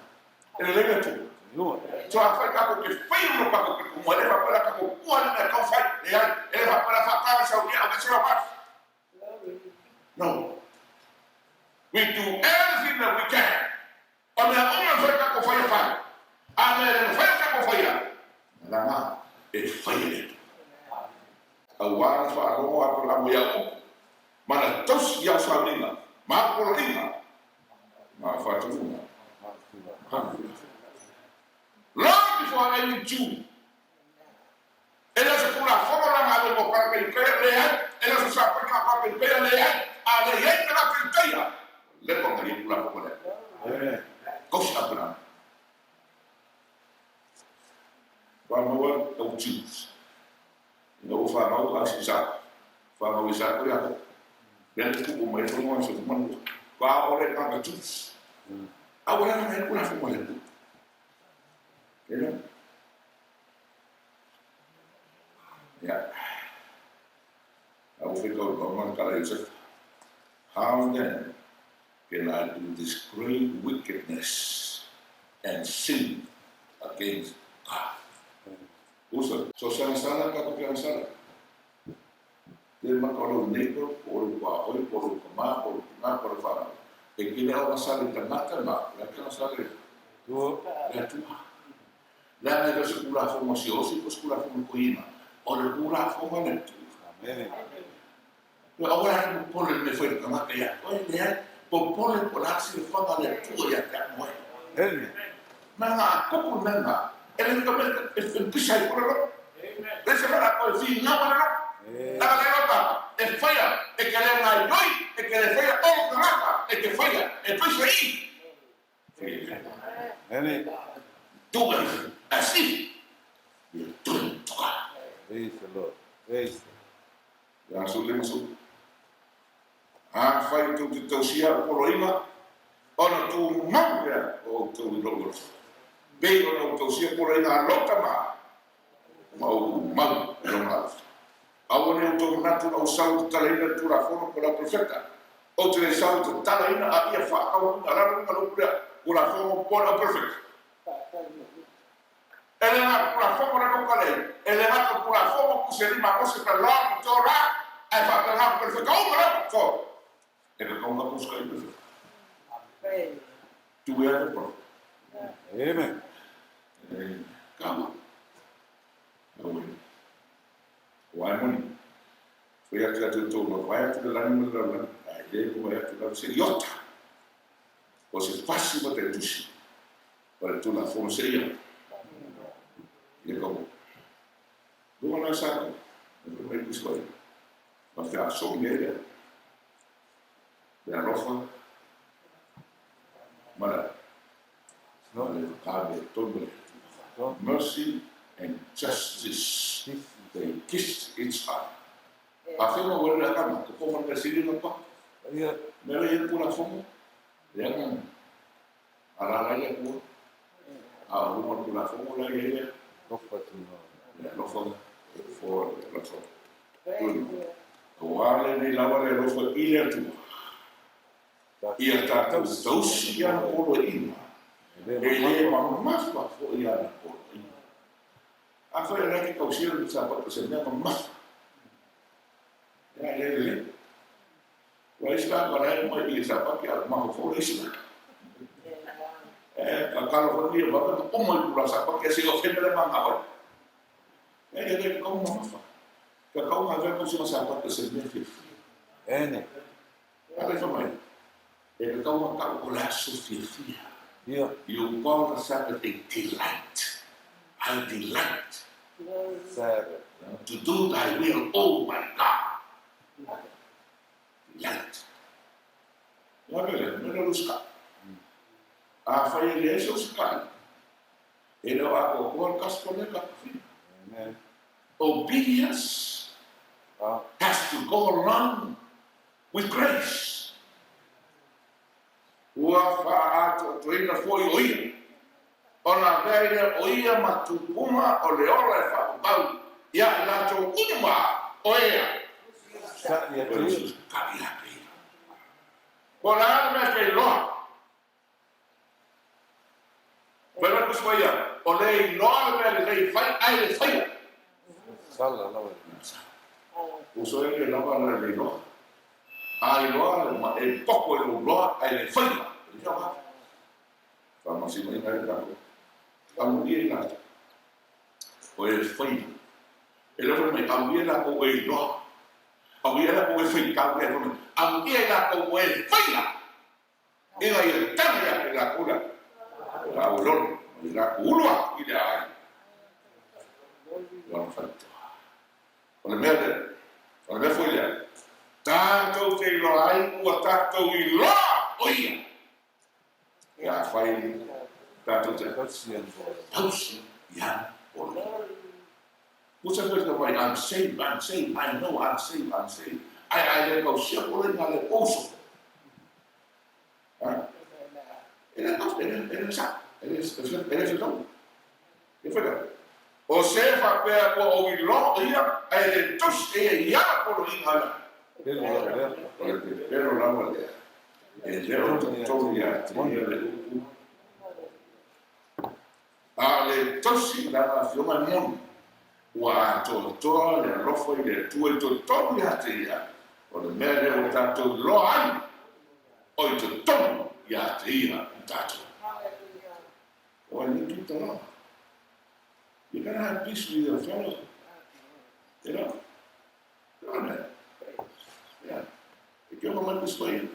E lelei le Atua. So afai tatou te fai uma tatou te tumu e le faapea la tatou pua le mea tau fai leai e le faapea la faatala sau ia au ese lau mask. No. We do everything that we can. O mea uma e mafai ona tatou faia, fai. A o mea e le mafai ona tatou faia, lana e fai e le Atua. Aua na faalogo Aperamo ia upu, ma na tausi i au sauniga, ma au poloaiga, ma au faatonuga. Hallelujah. Long before any Jew, e le o se Tulafono la na ave mo tagata Iutaia, leai, e le o se sapaina a tagata Iutaia, leai, a o lea i ai tagata Iutaia, ua leva ona i ai Tulafono lea. Tausi Aperamo. Whānau au Jews. Ina ua whānau a Isaka. Whānau Isaka o Iakopo. Mea te tupu mai te rongo i se manua. Kāore ngā Jews. A ua lana mai kula whai mai. You know? faitau ma le tala Iosefa. How then can I do this great wickedness and sin against God? Usa, so se agasala tatou te agasala. Le maka o lou neighbor, po o lou tuaoi, po o lou tama, po o lou tina, po o lou fanau. E te le aogasala i tagata ma, le a te agasala i le Atua. Leaga e le o se Tulafono a Siaosi po o se Tulafono a Toeaina, o le Tulafono a le Atua. Amene. Toe aua la te popole i le mea e fai e le tagata ia te oe, leai, popole po o le a se silafaga a le Atua ia te au oe. Amene. Ma na tupu le mea lena, e le ka mea e pisa ai fua le loto. Le se mea latou e finau ai le loto. Leaga le loto e faia e te le gaioi, e te le faia o le tagata e te faia e pisa i. Amene. Do it as if you're doing to God. Praise the Lord. Praise the Ia aso 50. Afai tou te tausia au poloaiga, ona tumau lea o outou i lou alofa, pei ona ou tausia poloaiga a lou tama, ma ou tumau i lona alofa. Aua ne i outou manatu na ou sau e tatalaina le Tulafono po o le Auperofeta, ou te le sau e tatalaina a ia faataunuuina lalo uiga le upu lea, Tulafono po o le Auperofeta. E le gata Tulafono le tou kalei, e le gata Tulafono Tusi lima Mose pe law pe Torah, ae faapena Auperofeta uma lava so e tatau ona tatou usikai Perofeta. Do we have a prophet? Amen. Kama. Awe. Ua e moni. Fai atu ia te outou ma vae atu le lagi ma le lalolagi, ae le vae atu lava se iota o se fasi ma taitusi o le Tulafono seia i le kaua. Luga la sa kau, e fai mai tusi vai, ma feasogi ai lea, le alofa ma le ma le fakamea tonu le Atua. Mercy and justice, they kissed each other. A whenga ua le akama, ko kō mana sili na pa. Ia. Mea le Tulafono, le aga alala ia kua. A o luma Tulafono la ia ia, Alofa tu no. le alofa, e fo le alofa. Aua lenei lava le alofa i le Atua. Ia tatou tausi i ana poloaiga. E E le mamafa foi ana poloaiga. Afai o lea ke tausia le sapatu se mea mamafa. Ia le le. Ua isi la ka lai mai i le sapatu a mafofo le isi la. E ka kalo foi ia baka ka pomo i pula sapatu se o feme le manga hoi. E le le ka mamafa. Ka kau ngā vea kausi sapatu se mea fiafia. Ene. A le fa mai. E ka kau ngā tau o le aso fiafia. Ia. You call the Sabbath a delight. I delight Sabbath. to do thy will, oh my God. Delight. Ia mele, mele lu ska. A fai e le ese o ska. E le o a ko ko kas ko le ka fi. Amen. Obedience Ah. has to go along with grace. Ua fa'aatoatoina foi o ia. Ona avea ai lea o ia ma tupuga o le ola e fa'apapau iā i latou uma o ea. Sa ia O le tu. usikai ia te ia. Po o le a le mea e iloa? Fai mai le Tusi Paia, o le iloa le mea lelei e fai ae le faia. Sala lava. Uso e le lava le le iloa. A iloa ma e poko i lou loa ae le faia. E le aoga. Faamasinoina ai le tatou. Amuia i latou o e faia. E le fai mai, amuia i latou o e iloa. Amuia i latou o e faitau le fai mai. Amuia i latou o e faia. Ina ia tagi ia te latou la. La o lolo. I latou ulu atu i le aai. Lona faletua. O le mea lea. O le mea foi lea. Tatou te iloa ai ua tatou iloa o ia. Ia fai tatou te Tausi ana poloaiga. tausi i ana poloaiga. Musa foi ka mai, I'm saved, I'm saved, I know I'm saved, I'm saved. Ai ai le tausia poloaiga le ouso. Ha? E le tausi, e le sa, e le fetau. E fetau. O se faapea ua ou iloa o ia, ae le tausi e ia i ana poloaiga la. Pelo lava lea. O le pepelo lava lea, e le o totonu ia te ia le upu, a o le tausi i lana afioga e moni, ua atoatoa le alofa i le Atua i totonu ia te ia, o le mea lea ua tatou iloa ai, o i totonu ia te ia i tatou. O ai le keep the law. You gotta have peace with your fellow. You know? Yeah. E ke ona mai kusi mai.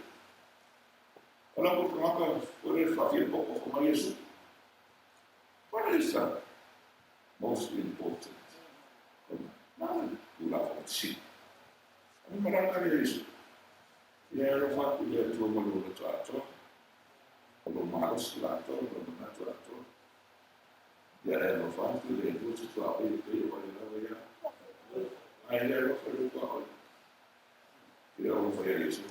Ola ko tangata ore whawhia poko ko mai Yesu. What is the most important? Nā, tū la whakatisi. Ani maraka le Yesu. Ia e alofa atu i le Atua ma lou loto atoa, o lou malosi atoa, o lou manatu atoa. Ia e alofa atu i le Atua te tuaoi e pei o oe lava ia. Ai le alofa i le tuaoi. Ia alofa ia Yesu.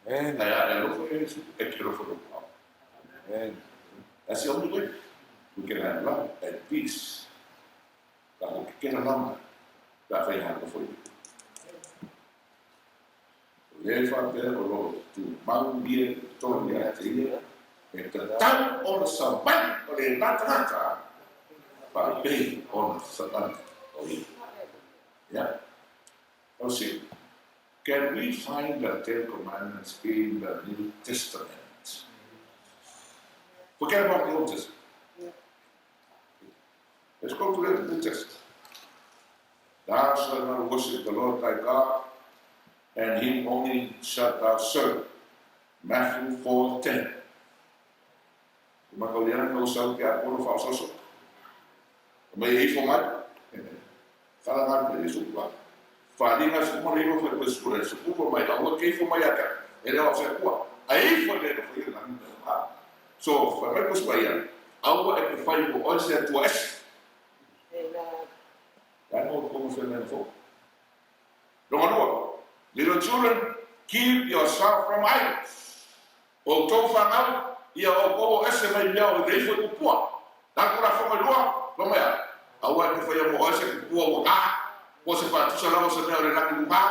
Amen. Ai a e alofa ia Yesu, e te alofa lou tuaoi. Amen. That's the only way we can have love and peace. Ka ho kekena lama, ka whai alofa i. O le faapea o lo o tumau ia i totonu ia te ia, e tatau ona savali o lena tagata faapei ona savali o ia. Yeah. Now see, can we find the Ten Commandments in the New Testament? Forget about the Old Testament. Let's go to the New Testament. Thou shalt not worship the Lord thy God, and him only shalt thou serve. Matthew 4:10. Makauliana no sau ke apolo whaososo. Mai e ifo mai. Whala ngā pe Yesu kua. Whalinga se kuma le ifo whai sukura e sukufa mai aua ke ifo mai aka. E leo se kua. A ifo le no whai langi me ha. So, whai mai kusi mai ia. Aua e pe whai mo oe se atua ese. That mo komo whai mai fo. Longa lua. Little children, keep yourself from idols. O tou fanau, ia o kou ese mai mea o le ifo i kupua. Nā kura whanga lua, no mea. Aua e te whaia mo oe se kupua ua kā, po se whaatusa lava se mea o le laki luga,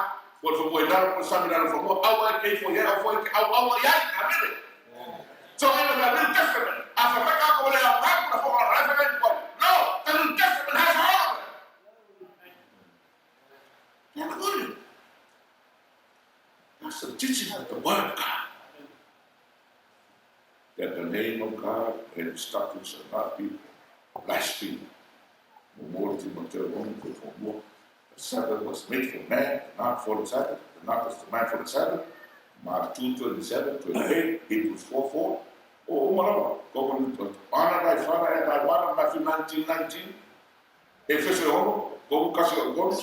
po le whamua i lalo, po le sami lalo whamua, aua e ke ifo i au foi ke au aua i ai, amene. So in the New Testament, a whameka ko le au ngā kura whanga la whanga i No, the New Testament has all of it. Hallelujah. That's the teaching of the Word of God. That the name of God and his statutes shall not be blasphemed. No more Timoteo 1, more. The Sabbath was made for man, not for the Sabbath, not the man for the Sabbath. Mark 2, 27, 28, Hebrews 4, 4. O umalawa, honor thy father and thy mother, Matthew 19, 19. Efese ono, komu kasi o kono,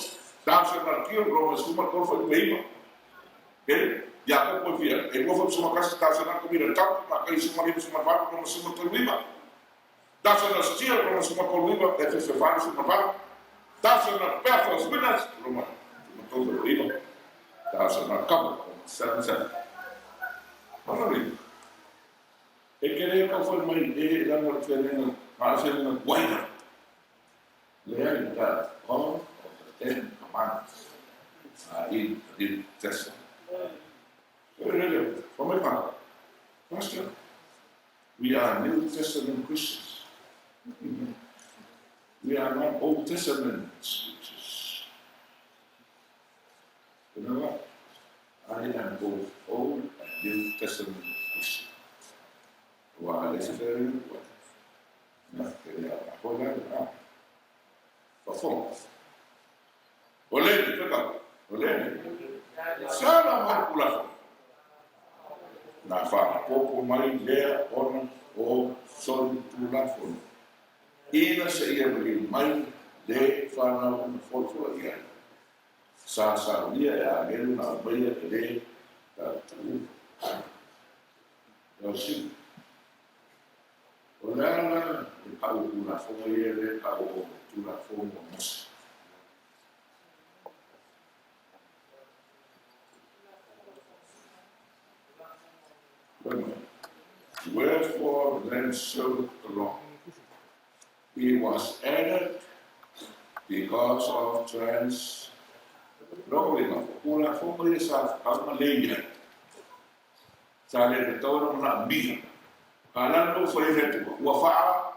thou shalt not kill, Romans 2, kono fo ipa. Okay? Iakopo e fia, e lua foi suma kasi, thou shalt not commit adultery, ma kai suma liba suma valu, Romans suma tolu iva. Thou shalt not steal, Romans suma tolu iva, Efese valu suma valu. Thou shalt not bear false witness, Romans suma tolu iva. Thou shalt not covet, Romans 7, 7. Mana E ke re ka foi mai e langa o te whenenga, ma a whenenga waina. Lea that all of the Ten Commandments are in the New Testament. For my part, Pastor, we are New Testament Christians. We are not Old Testament Christians. You know what? I am both Old and New Testament Christian. Ua le se fere ua. Na, ke rea, a hoi la, a. Fafo. O le, te wheka, o le, sana mai kula fo. Nā whakapopo mai lea ona o solitulafono. Ina se ia mai mai le whanau na folafola ia. Sa saunia e a ngelu na umaia e le ta tuu. Lau si. O le ala e pau tulafono ia le pau o tulafono o Mose. Wherefore then serveth the law? It was added because of transgressions. Lona uiga, o Tulafono ia sa faaaoga lei ai, sa le tatau ona manaomia. A o le a le mea ua fai ai le Atua? Ua faa,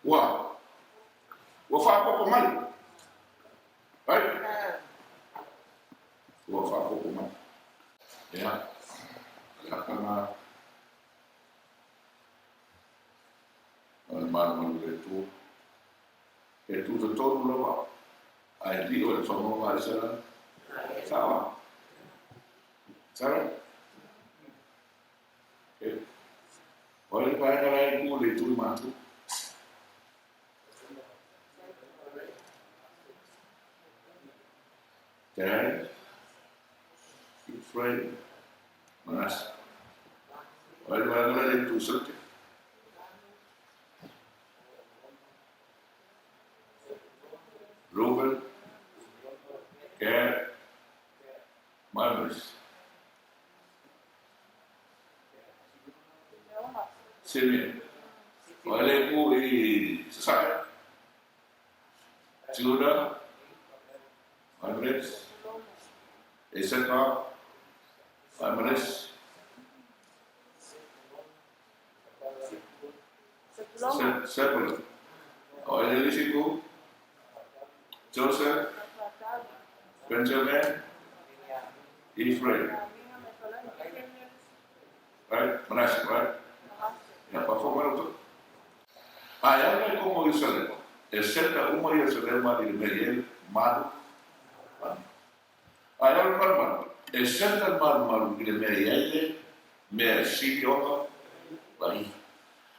ua, ua faaopoopo mai. Right? Ua faaopoopo mai. Ia, o le aka o le malumalu i le Atua. E tutatonu lava ae lio e le fagoga a Isaraele. Sao? Sao? Okay. O ai le vaega la e tu le itu i matu? Gad, Ephraim, Manasseh. O ai le vaega la e le itu Saute? Reuben, Gad, Manasseh. Simeon. O ai le itu i Sasae? Judah, Manasseh, Issachar, Manasseh, Zebulun. O ai le isi itu? Joseph, Benjamin, Ephraim. Right? Manasseh, right? Ia, faafofoga mai outou. Ae a le komo o Ierusalema, e seta uma Ierusalema i le mea i ai malu malu. Ae a le malumalu, e seta le malumalu i le mea i ai le mea e sili ona paia.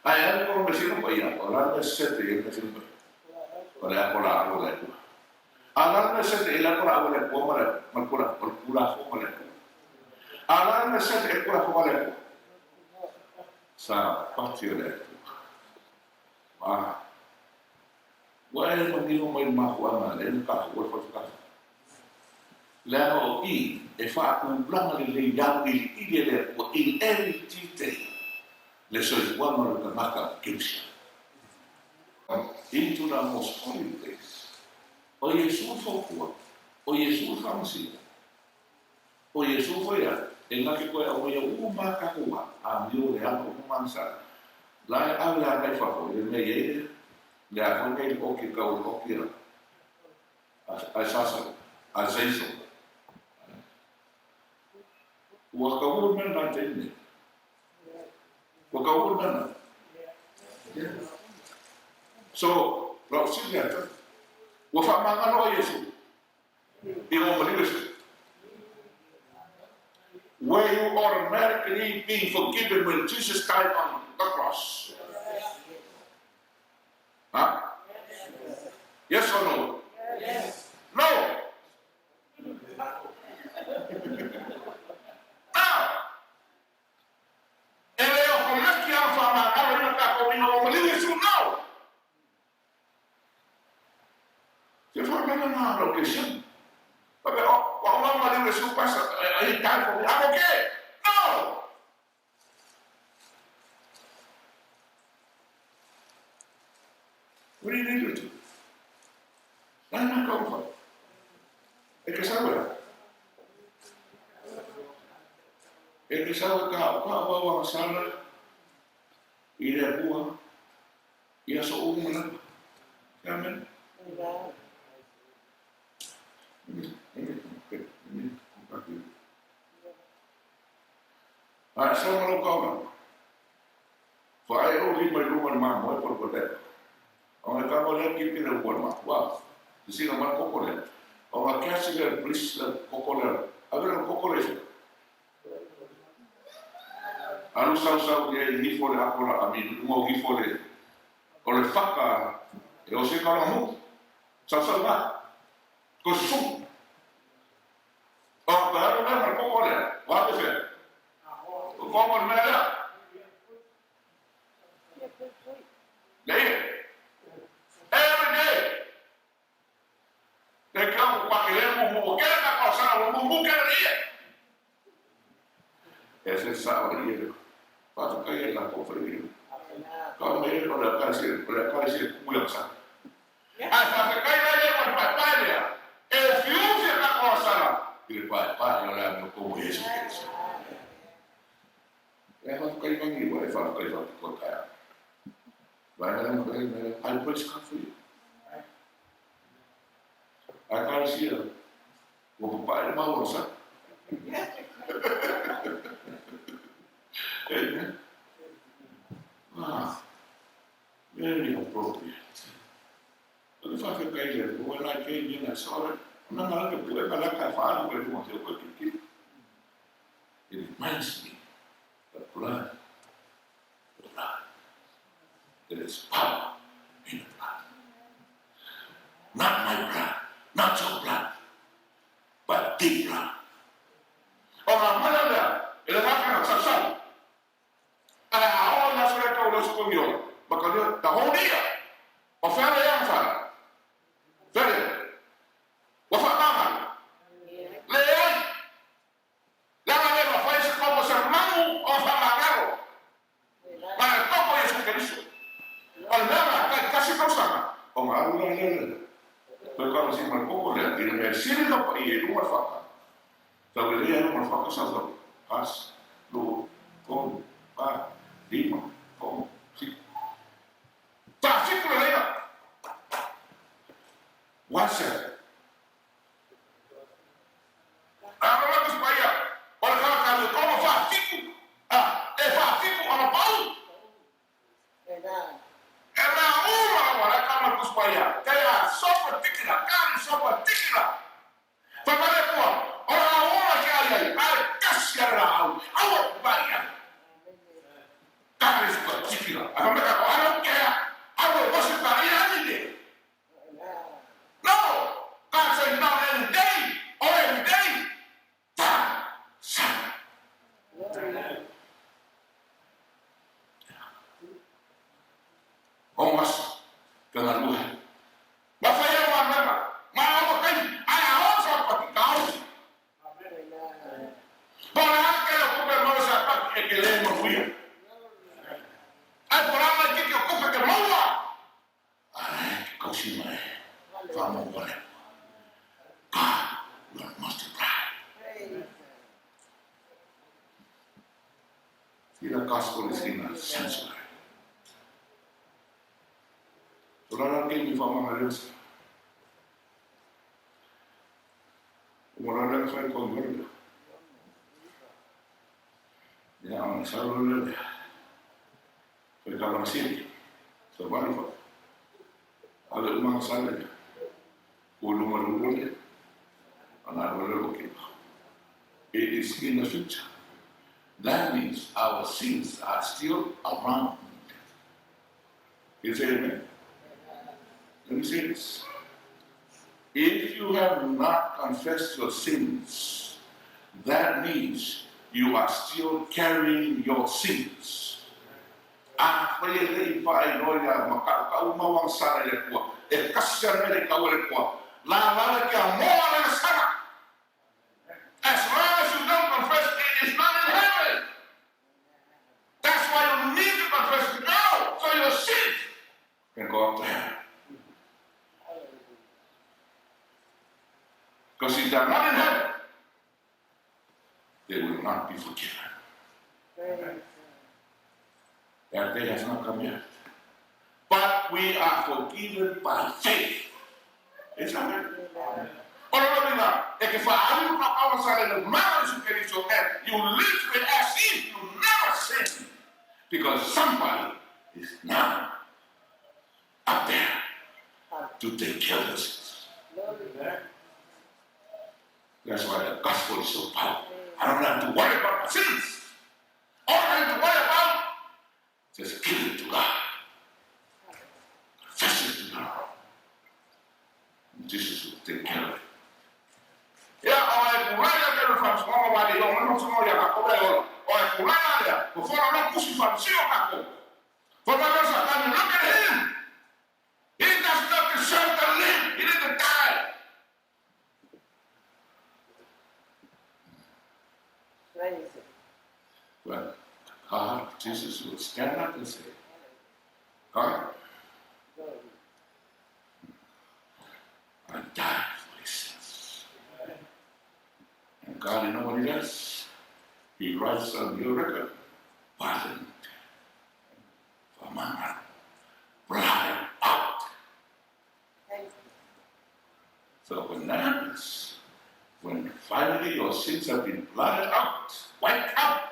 Ae a le komo mea sili ona paia, o le a le mea e seta i ai le mea sili ona paia? O le apo laau a le Atua. A o le a le mea e seta i ai le apo laau a le Atua ma le o le Tulafono a le Atua? A o le a le mea e seta i ai le Tulafono a le Atua? Sapati o le Atua. Ua Ua e manino mai le mafuaaga lea na taua le falefakata. Leaga o i e faatulaga lelei auiliili e le Atua in every detail le soifuaga o le tagata Kerisiano. Into the most holy place. O Iesu fautua, o Iesu faamasino, o Iesu foi a, e na te toe aumaia uma a tatou amio leaga uma ma agasala. La e ave agai i fafo i le mea i ai le le a foi nei le oki tau le oki a a Sasa a Zaisel. Ua taua le mea lena i le taimi nei. Ua taua le mea lena. Yeah. So, lau fesili ia te au, ua faamagalo ai Iesu i lou maliu Iesu? Were you automatically being forgiven when Jesus died on the cross? Huh? Yes or no? Yes. No. No. E le o komeki a whamangalo ina tākou ina o maliu Iesu. No. Te whamana nā lau ke sian. Faapea, oh, ua uma maliu Iesu pasa, he died for me. I'm okay. No. What do you need to do? Nā nā kau wha. E ke sau e. E ke sau e ka ka wa wa sala i le Atua i aso uma lava. Amen. Ae sau ma lou kaula. Whae o lima i luma le mamoe po le whatever. O nga tama lea kipi le ua le matua. Sisina mai koko lea. O nga kiasi lea le police le koko lea. Ave le koko lea i Alu sau sau ia i hifo le apo la, I mean, lunga o hifo le, o le whaka e o se kala mu. Sau sau la. Ko su. O ka alu lea ma le koko lea. O ave fea. O koko le mea lea. Lea. Every day. Le kau pa ke le mu mu ke ka ka sa mu mu ke le ia. E se sa o le ia. Pa ka ia la ko fa ia. Ka me o le ka se o le ka se ku ya sa. A fa ka kai la ia pa pa le. E fiu Faafetai magi ua e faafetai faapitoa taeao. Vaega lea ma kai mea, I praise God for you. Ae Ekalesia, ua papae le mau o le sa. Amen. Ah, very appropriate. O le faafetai i le Atua, when I came in, I saw it. Ona malaka pue malaka e whaanu e lunga te okoe kiki. It reminds me the blood, the blood. There is power in the blood. Not my blood, not your blood, but the blood. O ngā mana lea, e le ngākanga, sau sau. Ae a oo i aso lea tau le usukogi ola, ma ka lea, ta honia, o fea le ea whara? Fea le? Ua whakamangalo? Leai! Leaga le mafai se kopo se manu o whamangalo. Ma le topo Iesu Keriso. O le mea ngā kai kasi tausaga, o ngā alu la lea lea. Toe ka si ma le koko lea, i le mea sili ka pai e lunga le whaka. Tau le lea lunga le whaka sa tau. As, lua, tolu, fa, lima, ono, siku. Ta siku le leina. What's that? A lo paia, o le kala ka le komo fa fiku, a e fa fiku ona pau. E mea uma lava le kama tus paia, they are so particular, God is so particular. Fa male kua, o la uma ke ai ai, a le kasi a le au, aua paia. God is particular. A fa meka ko, I don't care. I will worship God in any day. No! God said not any day or every day. Ta, sa. O mas, ka ngā luhe. Ma whai e wā mema, ma awa kai, ai a o sa paki ka o. Po le ake o kupe mau sa paki e ke le manuia. Ai po rama i kiki o kupe ke maua. Ai, ke kausi mai, wha mo wale. God will multiply. See, the gospel is in a sanctuary. So la ke ni fa ma le sa. O la la fa ko ngor. Ya ang sa lo le. Fa ka la si. So ba fa. Ale uma sa le. O lo ma lo le. Ana lo le ke. It is in the future. That means our sins are still around. You say amen? Let me say this. If you have not confessed your sins, that means you are still carrying your sins. A whai e lei whai noia ma ka ka umawang sara le kua. E kasia mele ka le kua. La la le kia moa le sara. As long as you don't confess, it is not in heaven. That's why you need to confess now, so your sins can go up to heaven. Because if they're not in heaven, they will not be forgiven. That day has not come yet. But we are forgiven by faith. Is that right? O le lona, e ke whaalu ka kawa sa le mana Yesu Keriso, and you live it as if you never sinned. Because somebody is now up there to take care of the sins. That's why the gospel is so powerful. I don't have to worry about my sins. All I have to worry about, just give it to God. Confess it to God. And Jesus will take care of it. Ya, o e kulaya ke le whamsonga wa le o le whamsonga ya ka kore ola. O e kulaya lea, ko whana no kusi whamsio ka ko. Whamanosa, and look at him. He does not deserve to live. He didn't die. Well, God, Jesus will stand up and say, God, I died for his sins. And God, you know what he does? He writes on your record, pardon. So when that happens, when finally your sins have been blotted out, wiped out,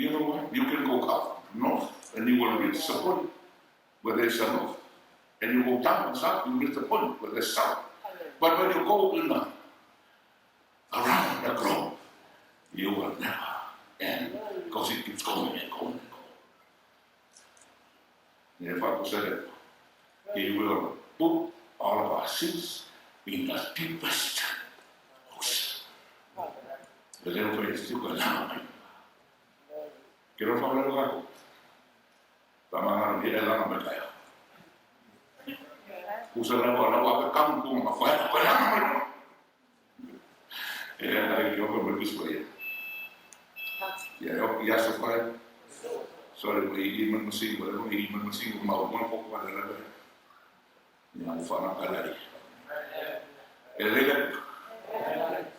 You know what? You can go up north and you will reach the point where there's a north. And you go down south, you reach the point where there's south. But when you go in the, around the globe, you will never end because it keeps going and going and going. He will put all of our sins in the deepest ocean.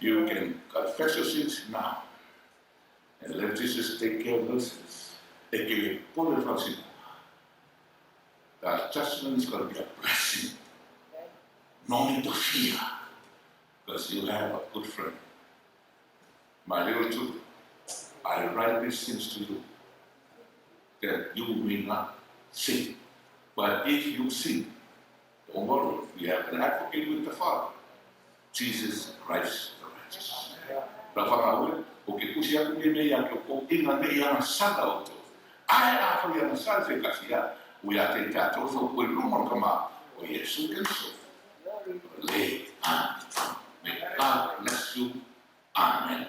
You can confess your sins now and let Jesus take care of those sins. The judgment is going to be a blessing. No need to fear, because you have a good friend. My little children, I write these things to you, that you may not sin. But if you sin, don't worry, we have an advocate with the Father, Jesus Christ the righteous. O ke kusi aku me me ia ke ko inga nei ana sala o tō. Ai a whai ana sala se kasi ia, o ia te tātou fo koe runga ka mā, o Yesu Kristo. Le, amen. May God bless you. Amen.